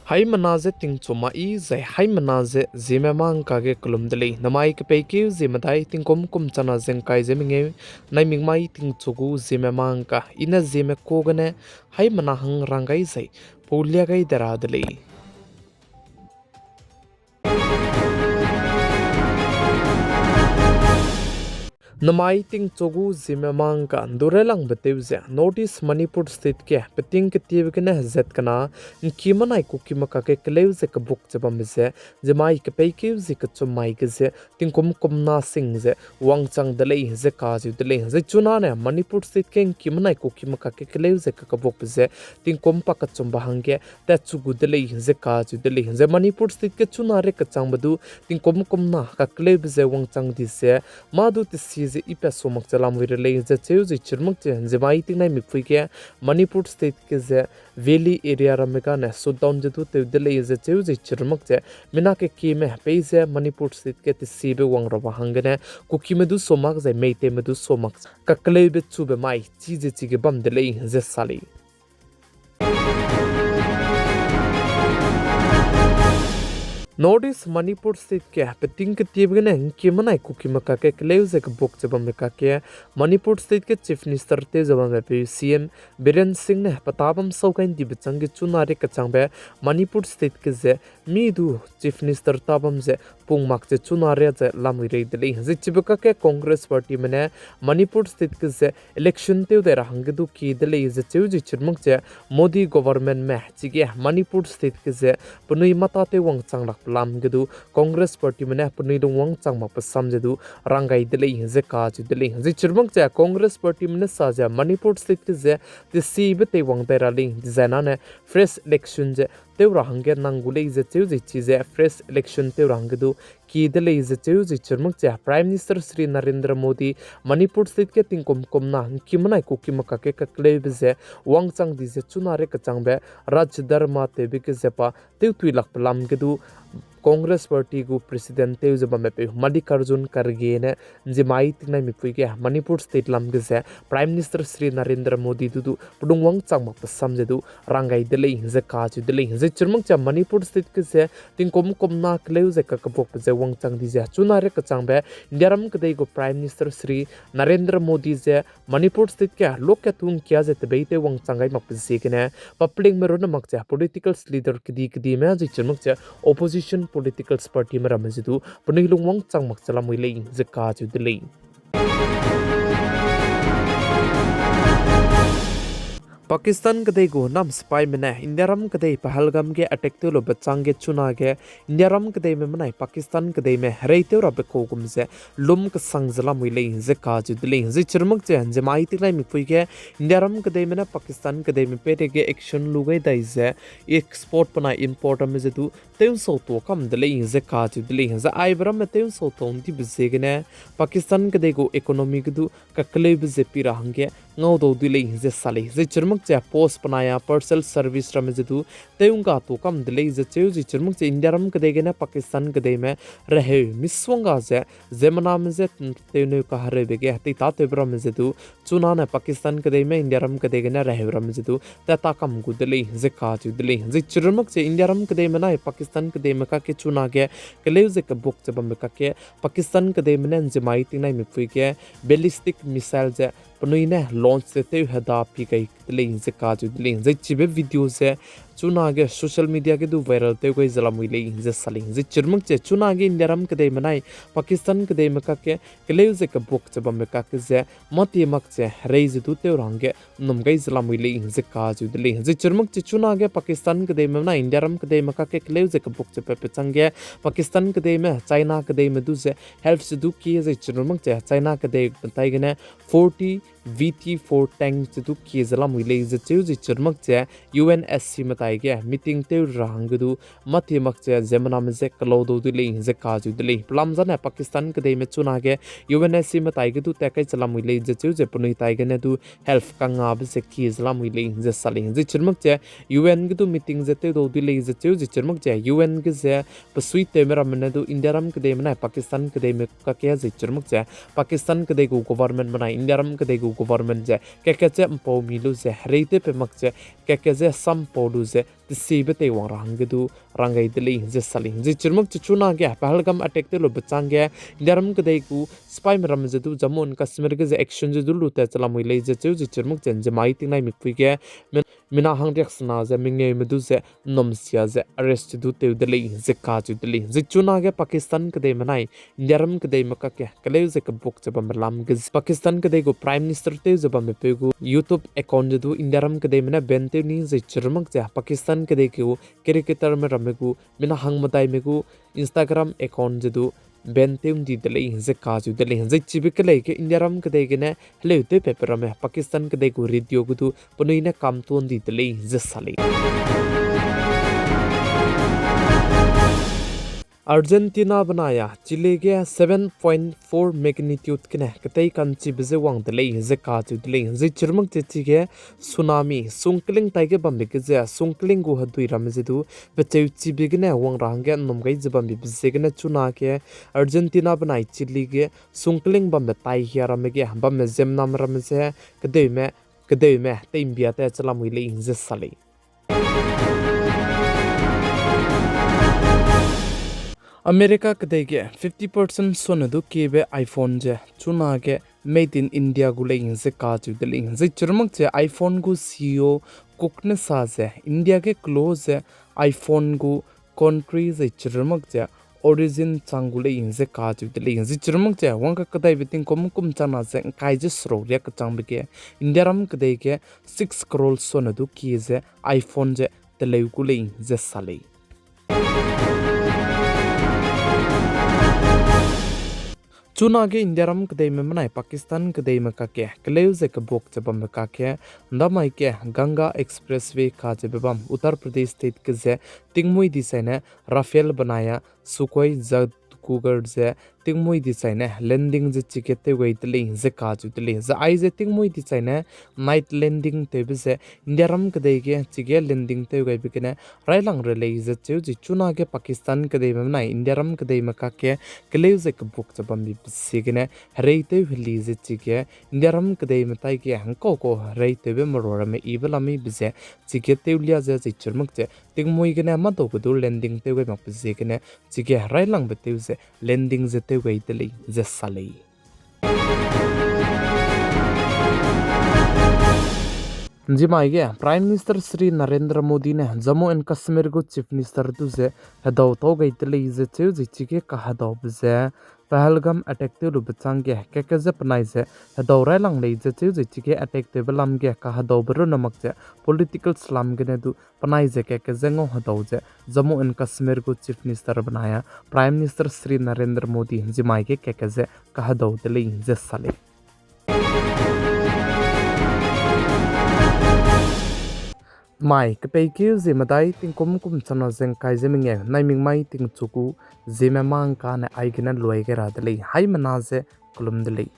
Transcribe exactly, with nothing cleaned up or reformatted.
Haimena ze tingchu mai zai haimena ze Zeme mangka ge kelum de lei. Namai kepeikeu ze medai tingkum kum chana ze ngkai ze mengeu, naimik mai tingchu gu Zeme mangka, i ne Zeme ka gene haimena hang rang gai zai pau lia gai de ra de lei. Namai tingchu gu Zeme mangka ndurelangbe tew ze North East Manipur State ge peting ketiebe gene hezat kena ngki menai Kukime kakge keleu ze kebuk ze bambe ze, Zeme kepeikeu ze kechum mai ge ze tingkum kumna sing ze wangchang de lei ze kacheu de lei. Zai chunane Manipur State ge ngki menai Kukime kakge keleu ze kakebukbe ze tingkum pa kechumbe hangge tatchu gu de lei ze kacheu de lei. Zai Manipur State ge chuna re kechangbe du tingkum kumna kakeleube ze wangchang di ze, mâ du tesi ze ipa su mak ze lamui re lei ze cheu ze chirmak ze Zeme tingnai mipui ge Manipur State ge ze valley area ramme gane shutdown ze du tew de lei ze cheu ze chirmak ze mina kekieme pei ze Manipur State ge tesibe wang rabe hanggene Kukime du su mak zai Meiteime du su mak kakeleube chube mai chi ze chige bam de lei ze sa lei. North East Manipur State ge peting ketiebe gene ngki menai Kukime kakge keleu ze kebuk ze bambe kakge Manipur State ge Chief Minister tew ze bambe peu C M Biren Singh ne peta bam sau gai ndibe changge chuna re kechangbe Manipur State ge ze mi du Chief Minister ta bam ze pung mak ze chuna re ze lamui rei de lei. Zai chibe kakge Congress Partyme ne Manipur State ge ze election tew dai ra hangge du kie de lei ze cheu ze chirmak ze Modi governmentme chige Manipur State ge ze penui mâ tâtew wangchang lakbe lam ge du Congress Partyme ne penui lungwangchang makbe sam ze du rang gai de lei ze kacheu de lei. Zai chirmak ze Congress Partyme ne sa ze Manipur State ge ze tesibe teiwang dai ra lei dezai nane fresh election ze tew ra hangge nang gu lei ze cheu ze chi ze fresh election tew ra hangge du kie de lei ze cheu ze chirmak ze Prime Minister Shri Narendra Modi Manipur State ge tingkum kumna ngki menai Kukime kakge kakeleube ze wangchang di ze chuna re kechangbe Raj Dharma tewbe ge ze pa tewtui lakbe lam ge du Congress Party gu President tew ze bambe peu Mallikarjun Kharge ne Zeme tingnai mipui ge Manipur State lam ge ze Prime Minister Shri Narendra Modi du du pelungwangchang makbe sam ze du rang gai de lei ze kacheu de lei. Zai chirmak ze Manipur State ge ze tingkum kumna keleu ze kakebukbe ze wangchang di ze chuna re kechangbe Indiaram kedei gu Prime Minister Shri Narendra Modi ze Manipur State ge lokat tu ngkia ze tebeitew wangchang gai makbe ziegene publicme runne mak ze political leader kedi kedime zai chirmak ze opposition political partyme ramme ze du penui lungwangchang mak ze lamui lei ze kacheu de lei. Pakistan kedei gu nam sipaime ne Indiaram kedei Pahalgam ge attack tew lube changge chunage Indiaram kedeime menai Pakistan kedeime hereitew rabe kau gum ze lum kesang ze lamui lei ze kacheu de lei. Zai chirmak ze Zeme tingnai mipui ge Indiaram kedeime ne Pakistan kedeime peireige action lu gai dai ze export penai import ramme ze du tew nsau tau kam de lei ze kacheu de lei. Zai aibe ramme tew nsau tau ndibe ziegene Pakistan kedei gu economy ge du kakeleube ze pi ra hangge ngaudau de lei ze sa lei. Zai chirmak ze post penai a parcel service ramme ze du tew ngga tau kam de lei ze cheu ze chirmak ze Indiaram kedei gene Pakistan kedeime reheu misongga ze ziemmename je tewneu kahereube ge teitâtewbe ramme ze du chunane Pakistan kedeime Indiaram kedei gene reheu ramme ze du tat ta kam gu de lei ze kacheu de lei. Zai chirmak ze Indiaram kedeime nai Pakistan kedeime kakge chunage keleu ze kebuk ze bambe kakge Pakistan kedeime ne Zeme tingnai mipui ge ballistic missile ze penui ne launch ze tew heda pi gai de lei ze kacheu de lei. Zai chibe video ze chunage social media ge du viral tew gai ze lamui lei ze sa lei. Zai chirmak ze chunage Indiaram kedeime nai Pakistan kedeime kakge keleu ze kebuk ze bambe kakge ze mâtie mak ze herei ze du tew ra hangge nnum gai ze lamui lei ze kacheu de lei. Zai chirmak ze chunage Pakistan kedeime nai Indiaram kedeime kakge keleu ze kebuk ze patbe changge Pakistan kedeime China kedeime du ze help ze du kie zai chirmak ze China kedei petai gene forty V T four tank ze du kie ze lamui lei ze cheu ze chirmak ze U N S C metai ge meeting tew ra hangge du mâtie mak ze ziemmename je kelaudau de lei ze kacheu de lei. Pelam zane Pakistan kedeime chunage U N S C metai ge du tat kai ze lamui lei ze cheu ze penui tai gene du help kangabe ze kie ze lamui lei ze sa lei. Zai chirmak ze U N ge du meeting ze tewdau de lei ze cheu ze chirmak ze U N ge ze pesuitewme ramme ne du Indiaram kedeime nai Pakistan kedeime kakge zai chirmak ze Pakistan kedei gu government benai Indiaram kedei gu government ze kakge ze mpau mi lu ze hereitew pe mak ze kakge ze sampau lu ze tesiebe teiwang ra hangge du rang gai de lei ze sa lei. Zai chirumak ze chunage Pahalgam attack tew lube changge Indiaram kedei gu sipaime ramme ze du Jammu and Kashmir ge ze action ze du lu tat che lamui lei ze cheu zai chirumak ze nziemmai tingnai mikpui ge mina hangriaksena ze mengeume du ze nnumsia ze arrest du tew de lei ze kacheu de lei. Zai chunage Pakistan kedeime nai Indiaram kedeime kakge keleu ze kebuak ze bambe lam ge Pakistan kedei gu Prime Minister tew ze bambepeu gu YouTube account ze du Indiaram kedeime ne ban tew ni zai chirumak ze Pakistan kedei gu cricketerme ramme gu mina hangmedaime gu Instagram account ze du ban tew ndi de lei ze kacheu de lei. Zai chibe kelei ge Indiaram kedei gene heleu tewpatbe ramme Pakistan kedei gu radio ge du penui ne kam tuâ ndi de lei ze sa lei. Argentina benai a Chile ge seven point four magnitude gene ketei ka'nchibe ze wang de lei ze kacheu de lei. Zai chirumak ze chige tsunami, sungkling taige bambe ge ze sungkling gu hedui ramme ze du pecheuchibe gene wang ra hangge nnum gai ze bambe be ziegene chunage Argentina benai Chile ge sungkling bambe taihia ramme ge bamme ziemmename ramme ze kedeume, kedeume tei'mbia tat che lamui lei ze sa lei. America kedei ge fifty percent sone du kiebe iPhone ze chunage Made in India gu lei ze kacheu de lei. Zai chirumak ze iPhone gu C E O Cook ne sa ze India ge kelo ze iPhone gu country zai chirumak ze origin chang gu lei ze kacheu de lei. Zai chirumak ze wangka kedaibe tingkum kum changna ze ngkai ze seruk riak kechangbe ge Indiaram kedei ge six crore sone du kie ze iPhone ze teleu gu lei ze sa lei. Chunage Indiaram kedeime benai Pakistan kedeime kakge keleu ze kebuak ze bambe kakge, ndamai ge Ganga Expressway kacheube bam Uttar Pradesh State ge ze tingmuî disaine Rafale benai a Sukhoi Jet Cougar ze tingmuî disaine landing ze chige tew gai de lei ze kacheu de lei. Zai aize tingmuî disaine night landing tewbe ze Indiaram kedei ge chige landing tew gaibe gene railangre lei ze cheu zai chunage Pakistan kedeime benai Indiaram kedeime kakge keleu ze kebuak ze bambe be ziegene hereitew heli ze chige Indiaram kedeime taige ngkaukau hereitewbe merua ramme yibe lameibe ze chige tewlia ze zai chirumak ze tingmuî gene madau ge du landing tew gai makbe ziegene chige railangbe tew ze landing ze tew gai de lei ze sa lei. Nzimai ge Prime Minister Shri Narendra Modi ne Jammu and Kashmir gu Chief Minister du ze hedau tau gai de lei ze cheu zai chige kahedaube ze Pahalgam attack tew lube changge keke ze penai ze hedau railang lei ze cheu zai chige attack tewbe lam ge kahedaube runne mak ze political slam gene du penai ze keke ze ngau hedau ze Jammu and Kashmir gu Chief Minister benai a Prime Minister Shri Narendra Modi nzimai ge keke ze kahedau de lei ze sa lei. Mai, kepeikeu ziemmedai tingkum kum changna ze ngkai ze mengeu, naimik mai tingchu gu ziemme mâ ngkane aigene luai gai ra de lei, haimena ze kelum de lei.